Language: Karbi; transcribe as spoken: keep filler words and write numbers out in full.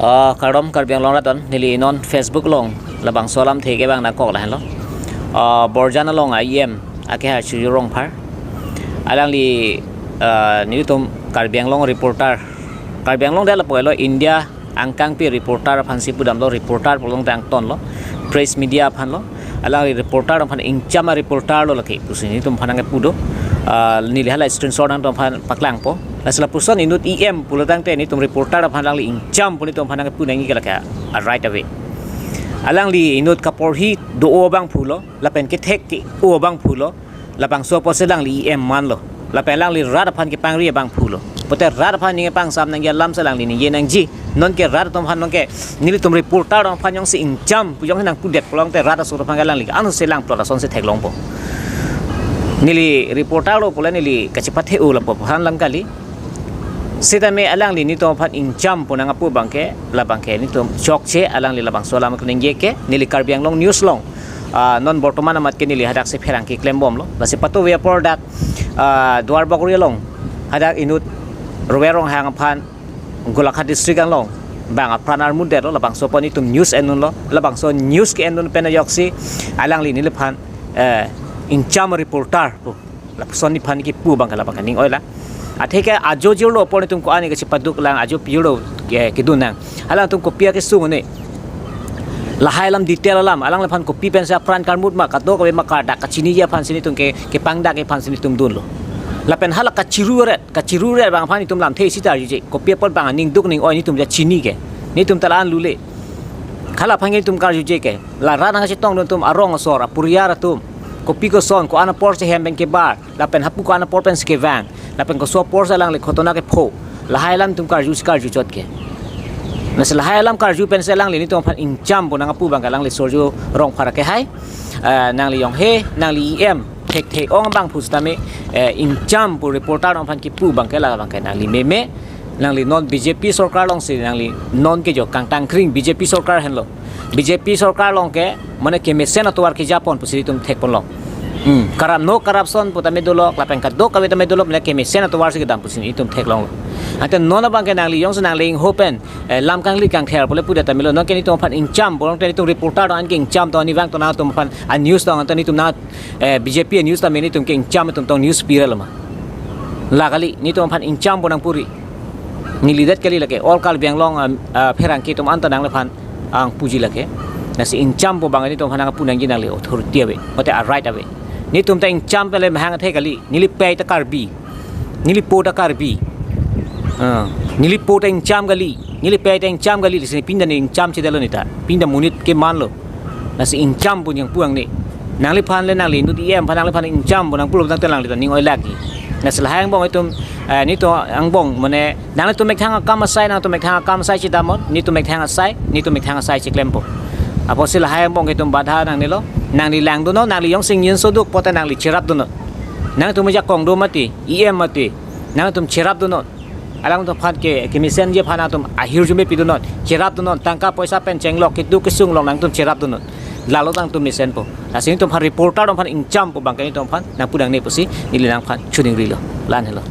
Ah, kardom Karbi Anglong rat an, neli non Facebook along labangso alamthe ke bang nangkok lahenlo. Ah, Borjan along a-E M akehai Chirju Rongphar, alangli, ah, nelitum Karbi Anglong reporter, Karbi Anglong det lapu helo, India angkangpi reporter aphansi pudamlo, reporter pulote angtonlo, press media aphanlo. Alangli reporter aphan ingcham a-reporter lo lake pusi nelitum aphan nangkepu do. Ah, neli hala screenshot nangtum aphan paklangpo. Lasi lapuson inut E M pulotangte nelitum reporter aphan alangli ingcham pu nelitum aphan nangkepu nangji ke lake a-right ave. Alangli inut kaporhi do-o abangphu lo, lapen kethek ke-o abangphu lo, labangso apotsi alangli E M manlo. Lapen alangli rat aphan kepangri abangphu lo. Pote rat aphan ningje pangsam nangji alam si alangli ningje nangji. Nonke rat atum aphan nonke nelitum reporter atum aphan jongsi ingcham pu jongsi nangpudet pulote rat asor aphan ke alangli ansi langplot asonsi theklongpo. Neli reporter lo pule neli kachepathe-o lapu aphan lang kali. Sitame alangli nelitum aphan ingcham pu nangpu abangke, labangke nelitum chokche, alangli labangso alam keningje ke, neli Karbi Anglong News along, ah, non bortoman amat ke neli hadaksi pherangke klembomlo. Lasi patu ve apor dak, ah, Duarbagori along hadak inut Rover Ronghang aphan Golaghat district along bang apran armut detlo, labangso apot nelitum news endunlo, labangso news ke-endun pen ajoksi alangli neliphan, eh, ingcham reporter pu, lapuson neliphan kepu abangke labangke ning oila. Atheke ajo jirlo apor nelitum ko-an ke chepaduk lang, ajo pijirlo, eh, kedun nang. Alangtum kopi akesung ne. Lahai alam detail alam, alangliphan kopi pensi apran karmut ma, kadokave ma, kardak kachiniji aphansi nelitum ke, kepangdak aphansi nelitum dunlo. Lapen hala kachiru ret, kachiru ret abang aphan nelitum lamthe isi ta arjuje. Kopi apot bang aning duk ning oi nelitum ja chini ke. Nelitum ta la-an lule. Hala aphan nelitum karjuje ke. La rat nangchetongdun atum arong asor, apuriar atum. Kopi koson, ko-an apor si hem pen kebar, lapen hapu ko-an apor pensi kevang, lapen koso apor si alangli khotona kepho. Lahai alam nelitum karjusi karjuchot ke. Lasi lahai alam karju pensi alangli nelitum aphan ingcham pu nangpu abangke alangli Chirju Rongphar akehai. Eh, nangli jong he, nangli E M thekthe-ong abangphu sitame, eh, ingcham pu reporter atum aphan kepu abangke labangke nangli meme, nangli non B J P sorkar alongsi nangli nonke jo kangtangkring B J P sorkar henlo. B J P sorkar along ke mane kemesen atovar kejapon pusi nelitum thekponlo. Hmm, karam no corruption pu tame dolo, lapen kadokave tame dolo, mane kemesen atovar si kedam pusi nelitum theklonglo. Ante non abangke nangli jongsi nangli ingho pen, eh, lam kangli kangther pule pudet tame lo, nonke nelitum aphan ingcham, pulote nelitum reporter atum anke ingcham to, neli vangto nangtum aphan a-news to, ante nelitum nang, eh, B J P a-news tame nelitum ke ingcham atum tong news pira lo ma. La kali, nelitum aphan ingcham pu nangpuri. Neli det kali lake, all Karbi Anglong, ah, ah, pherangke atum anta nangliphan nangpuji lake. Lasi ingcham pu abang nelitum aphan nangpu nangji, nangli authority ave, mate a-right ave. Nelitum ta ingcham pele mahang athe kali, neli pei ta Karbi. Neli po ta Karbi. Ah, neli po ta ingcham kali, neli pei ta ingcham kali, lasi pini ta neli ingcham chedetlo neli ta. Pini ta monit kemanlo. Lasi ingcham pu nangpu nangne. Nangliphan le nangli inut E M aphan nangliphan ingcham pu nangpulo tangte alangli ta ning oilak ji. Lasi lahai angbong itum, eh, nelitum angbong mane, nanglitum methang akam asai, nangtum methang akam asai chedamnon, nelitum methang asai, nelitum methang asai cheklempo. Apotsi lahai angbong itum badha nangnelo, nangli langdunnon, nangli jongsi ingyin soduk pote nangli cherapdunnon. Nangtum jakong do mati, E M mati, nangtum cherapdunnon. Alangtum aphan ke, kemesenji aphan nangtum ahirjume pidunnon, cherapdunnon, tangka poisa pen chenglok, keduk kesung along nangtum cherapdunnon. Lalo nangtum mesenpo. Lasi nelitum aphan reporter atum aphan ingcham pu abangke nelitum aphan nangpu nangne pusi neli nangphan choningrilo. La-an helo.